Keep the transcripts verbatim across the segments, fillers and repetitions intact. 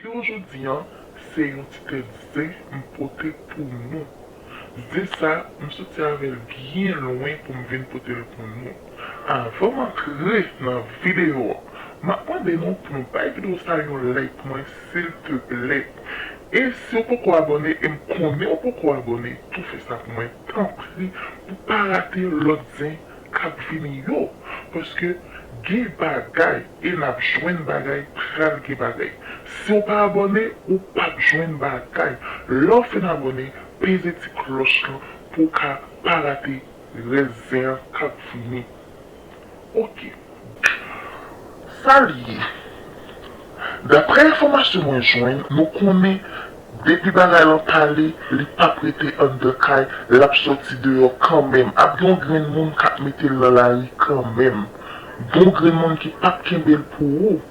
Jodi a, se yon ti tèt zen m pote pou nou. Zen sa, m soti avè l byen lwen pou m vin pote l pou nou. Avan m antre nan videyo a, m ap mande nou pou nou bay videyo sa yon like pou mwen, silteplè. E si w poko abòne, e m konnen w poko abòne, tou fè sa pou mwen, tanpri, pou pa rate lòt zen k ap vini yo. Paske gen bagay, e n ap jwenn bagay, pral gen bagay. Si w pa abòne, ou p ap jwenn bagay. Lè w fin abòne, peze ti klòch lan pou w ka pa rate rès zen an k ap vini. Oke. Sa l ye? Daprè enfòmasyon mwen jwenn, nou konnen depi bagay lan pale, li p ap rete anndan kay, l ap sòti deyò kanmenm. Ap gen yon grenn moun k ap mete l nan lari kanmenm. Gen yon grenn moun ki p ap kenbe l pou ou.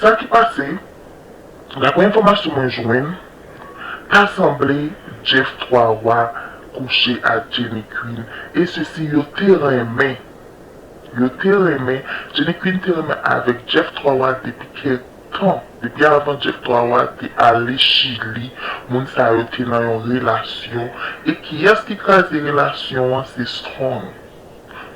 Sa ki pase, daprè enfòmasyon mwen jwenn, ta sanble Jeff Twa Wa kouche ak Jenny Queen, e sesi yo te renmen. Yo te renmen, Jenny Queen te renmen avèk Jeff Twa Wa depi kèk tan. Depi avan Jeff Twa Wa te ale Chili, moun sa yo te nan yon relasyon. E kiyès ki kraze relasyon an? Se Strong.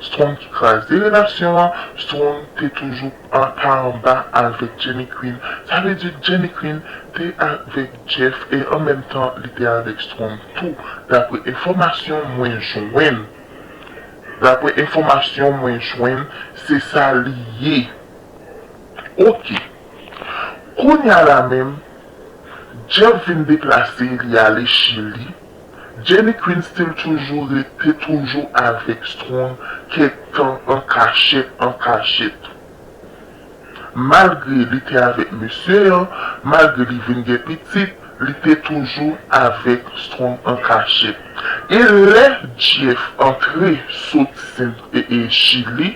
Strong ki kraze relasyon an, Strong te toujou an pa anba avèk Jenny Queen. Sa vle di Jenny Queen te avèk Jeff e an menm tan li te avèk Strong tou, daprè enfòmasyon mwen jwenn. Daprè enfòmasyon mwen jwenn, se sa li ye. Oke. Kounye a la menm, Jeff vin deplase, li ale Chili. Jenny Queen still toujou rete toujou avèk Strong kèk tan an kachèt, an kachèt. Malgre li te avèk mesye an, malgre li vin gen pitit, li te toujou avèk Strong an kachèt. E lè Jeff antre soti Sen, e, e, Chili,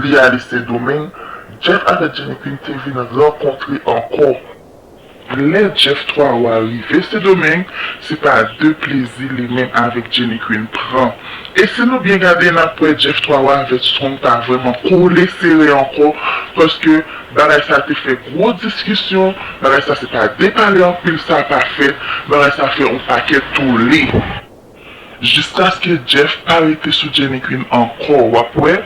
li ale Sendomeng, Jeff avèk Jenny Queen te vin rankontre ankò. Lè Jeff Twa Wa rive Sendomeng, se pa de plezi li menm avèk Jenny Queen pran. E si nou byen gade, n ap wè Jeff Twa Wa avèk Strong pa vrèman kole sere ankò, paske bagay sa te fè gwo diskisyon, bagay sa se pa de pale anpil sa pa fèt, bagay sa fè yon pakèt tole. Jiskaske Jeff pa rete sou Jenny Queen ankò. W ap wè,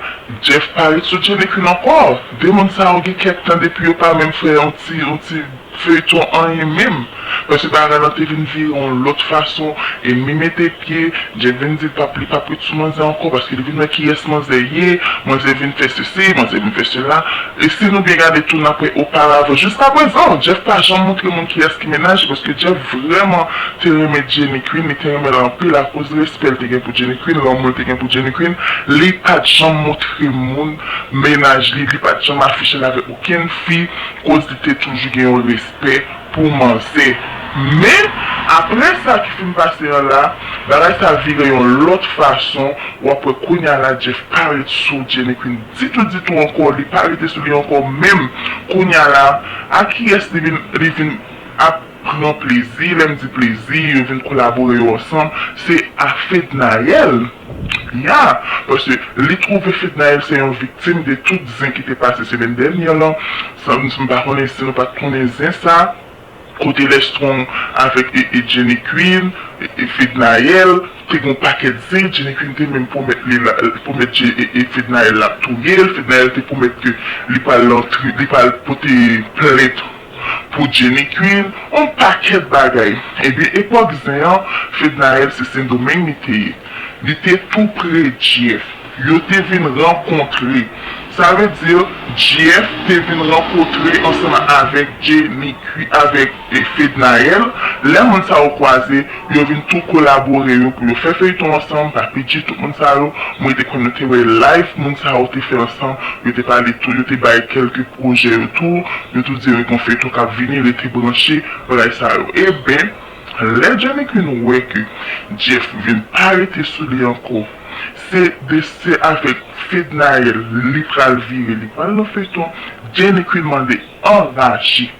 Jeff pa ret sou Jenny Queen ankò. De moun sa yo gen kèk tan depi yo pa menm fè yon ti, yon ti feyton anyen menm. Paske bagay lan te vin vire yon lòt fason, e mi mete pye, Jeff vin di l p ap, li p ap ret sou manzè ankò, paske li vin wè kiyès manzè ye, manzè vin fè sesi, manzè vin fè sela. E si nou byen gade tou, n ap wè oparavan, jiska prezan, Jeff pa janm montre moun kiyès ki mennaj li, paske Jeff vrèman te renmen Jenny Queen, li te renmen l anpil akoz respè l te gen pou Jenny Queen, lanmou l te gen pou Jenny Queen. Li pa t janm montre moun mennaj li, li pa t janm afiche l avèk okenn fi, koz li te toujou gen yon respè pou manzè. Men, apre sa ki fin pase an la, bagay sa vire yon lòt fason. W ap wè kounye a la, Jeff pa ret sou Jenny Queen ditou, ditou ankò. Li pa rete sou li ankò menm. Kounye a la, a kiyès li vin, li vin ap pran plezi? Lè m di plezi, yo vin kolabore yo ansanm, se a Fednaelle. Ya, paske li twouve Fednaelle se yon viktim de tout zen ki te pase semèn dènye lan. Sa, m pa konnen si nou pa t konnen zen sa. Kote lè Strong avèk e, e Jenny Queen, e, e Fednaelle, te gon pakèt zen, Jenny Queen te menm pwomèt li la, pwomèt Je- e, e Fednaelle l ap touye l, Fednaelle te pwomèt ke li pral antre, li pral pote plent pou Jenny Queen, on pakèt bagay. Ebyen, epòk zen an, Fednaelle se Sendomeng li te ye. Li te tou pre Jeff. Yo te vin rankontre. Sa vle di, Jeff te vin rankontre ansanm avèk Jenny Queen, avèk, e, Fednaelle. Lè moun sa yo kwaze, yo vin tou kolabore yo pou yo fè feyton ansanm, Papi G, tout moun sa yo. Mwen te konn nou te wè live moun sa yo te fè ansanm. Yo te pale tou, yo te bay kèlke pwojè yo tou. Yo tou di yo gon feyton k ap vini, rete branche, bagay sa yo. Eben, lè Jenny Queen wè ke Jeff vin pa rete sou li ankò, se de, se avèk Fednaelle li pral vire, li pral nan feyton. Jenny Queen mande anraje.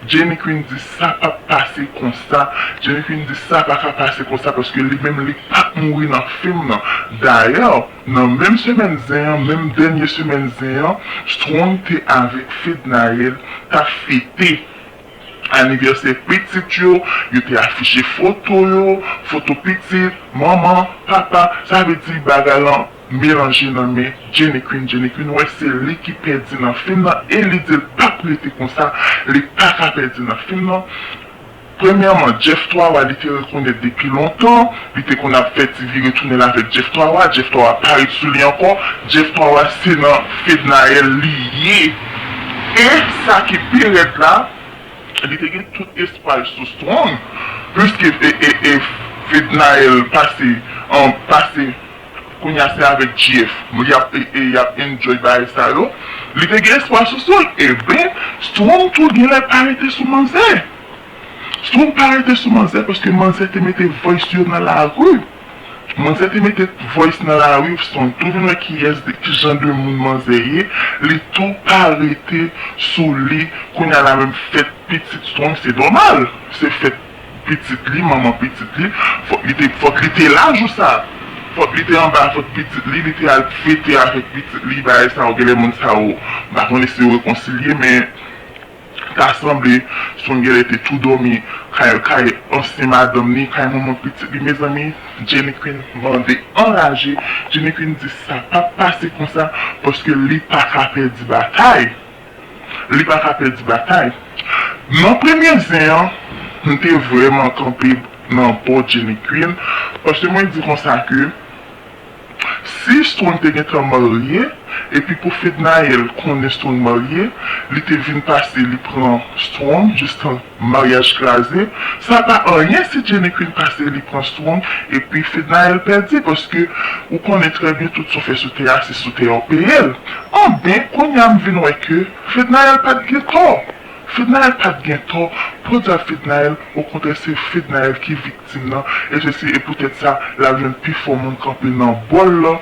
Jenny Queen di sa p ap pase konsa. Jenny Queen di sa pa ka pase konsa paske li menm li p ap mouri nan fim nan. Dayè, nan menm semèn zen an, menm dènye semèn zen an, Strong te avèk Fednaelle t ap fete. anivèsè pitit yo, yo te afiche foto yo, foto pitit, manman, papa, sa vle di bagay lan melanje nan men Jenny Queen. Jenny Queen wè se li ki pèdi nan fim nan e li di l p ap rete konsa, li pa ka pèdi nan fim nan. Premyèman, Jeff Twawa, li te rekonèt depi lontan, li te konn ap fè ti vire tounen l avèk Jeff Twawa, Jeff Twawa pa ret sou li ankò, Jeff Twawa se nan Fednaelle li ye. E sa ki pi rèd la, li te gen tout espwa l sou Strong, piske e, e, e Fednaelle pase, an, pase, kounye a se avèk G F, y ap, e, e, y ap enjoy bagay sa yo. Li te gen espwa sou Strong, eben, Strong tou genlè pa rete sou manzè. Strong pa rete sou manzè paske manzè te mete voice yo nan lari. Manzè te mete voice nan lari, Strong tou vin wè kiyès, ki jan de moun manzè ye. Li tou pa rete sou li. Kounye a la menm fèt pitit Strong, se nòmal. Se fèt pitit li, manman pitit li. Fòk li te, fòk li te la jou sa. Fòk li te anba fòk pitit li, li te al fete avèk pitit li, bagay sa yo, genlè moun sa yo, m pa konnen si yo rekonsilye, men ta sanble Strong genlè te tou dòmi kay, kay ansyen madanm li, kay manman pitit li. Mezanmi, Jenny Queen mande anraje. Jenny Queen di sa p ap pase konsa paske li pa ka pèdi batay. Li pa ka pèdi batay. Nan premye zen an, m te vrèman kanpe nan bò Jenny Queen, paske mwen di konsa ke si Strong te gentan marye, epi pou Fednaelle konnen Strong marye, li te vin pase, li pran Strong jistan maryaj kraze, sa pa anyen si Jenny Queen pase, li pran Strong, epi Fednaelle pèdi, paske ou konnen trè byen tout sa w fè sou tè a, se sou tè a w peye l. Anben, kounye a m vin wè ke Fednaelle pa t gen tò. Fednaelle pa t gen tò. Podyab Fednaelle, okontrè, se Fednaelle ki viktim nan. E se, se, e poutèt sa, l ap jwenn pifò moun kanpe nan bò l lan.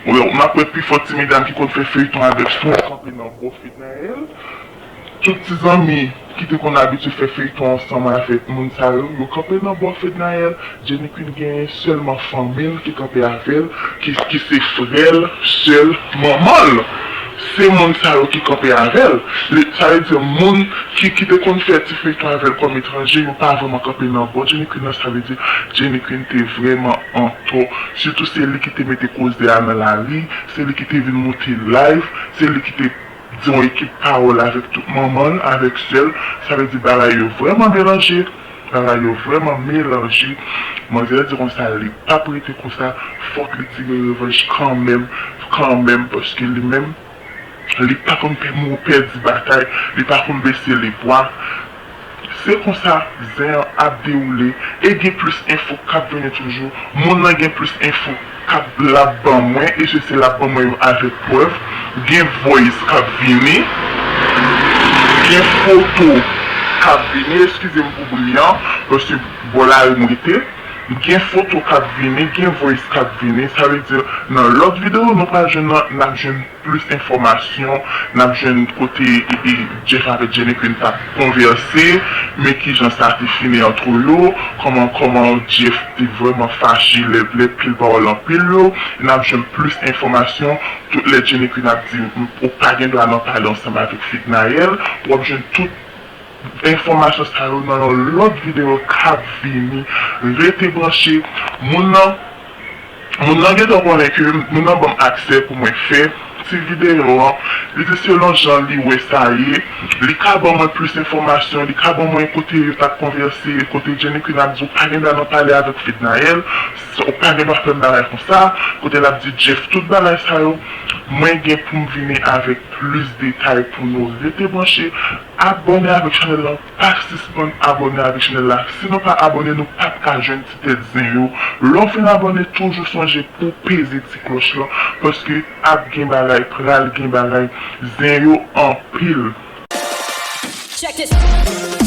Ou wè, m ap wè pifò ti medam ki konn fè feyton avèk Strong kanpe nan bò Fednaelle. Tout ti zanmi ki te konn abitye fè feyton ansanm avèk moun sa yo, yo kanpe nan bò Fednaelle. Jenny Queen genyen sèlman fanmi l ki kanpe avè l, ki, ki se frè l, sè l, manman l. Se moun sa yo ki kanpe avè l. Li, sa vle di moun ki, ki te konn fè ti feyton avè l kòm etranje, yo pa vrèman kanpe nan bò Jenny Queen nan. Sa vle di Jenny Queen te vrèman an tò. Sitou se li ki te mete koze a nan lari, se li ki te vin monte live, se li ki te di yon ekip pawòl avèk tout manman l, avèk sè l. Sa vle di bagay yo vrèman melanje. Bagay yo vrèman melanje. Manzè di konsa, li p ap rete konsa. Fòk li tire revanj kanmenm, kanmenm, paske li menm, li pa konn pè-, mou-, pèdi batay, li pa konn bese lebwa. Se konsa zen an ap dewoule e gen plis enfo k ap vini toujou. Moun nan gen plis enfo k ap, l ap ban mwen, e se, se l ap ban mwen yo avèk prèv. Gen voice k ap vini, gen foto k ap vini, eskize m pou bri an, paske bò lari m rete. Gen foto k ap vini, gen voice k ap vini, sa vle di nan lòt videyo nou pral jwenn nan, n ap jwenn plis enfòmasyon, n ap jwenn kote, e, e, Jeff avèk Jenny Queen t ap konvèse, men kijan sa te fini antre yo, kòman, kòman Jeff te vrèman fache lè, lè pil pawòl anpil yo, n ap jwenn plis enfòmasyon, tout lè Jenny Queen ap di, ou pa gen dwa nan pale ansanm avèk Fednaelle, w ap jwenn tout enfòmasyon sa yo nan yon lòt videyo k ap vini. Rete branche. Moun nan, moun nan gentan konnen ke moun nan ban m aksè pou mwen fè ti videyo an. Li di selon jan li wè sa ye, li ka ban mwen plis enfòmasyon, li ka ban mwen kote yo t ap konvèse, kote Jenny Queen ap di ou pa gen dwa nan pale avèk Fednaelle, ou pa gen dwa fè m bagay konsa, kote l ap di Jeff, tout bagay sa yo. Mwen gen pou m vini avèk plis detay pou nou. Rete branche, abòne avèk chanèl lan, pa sispann abòne avèk chanèl la. Si nou pa abòne, nou p ap ka jwenn ti tèt zen yo. Lè w fin abòne, toujou sonje pou w peze ti klòch lan, paske ap gen bagay, pral gen bagay, zen yo anpil. Check this.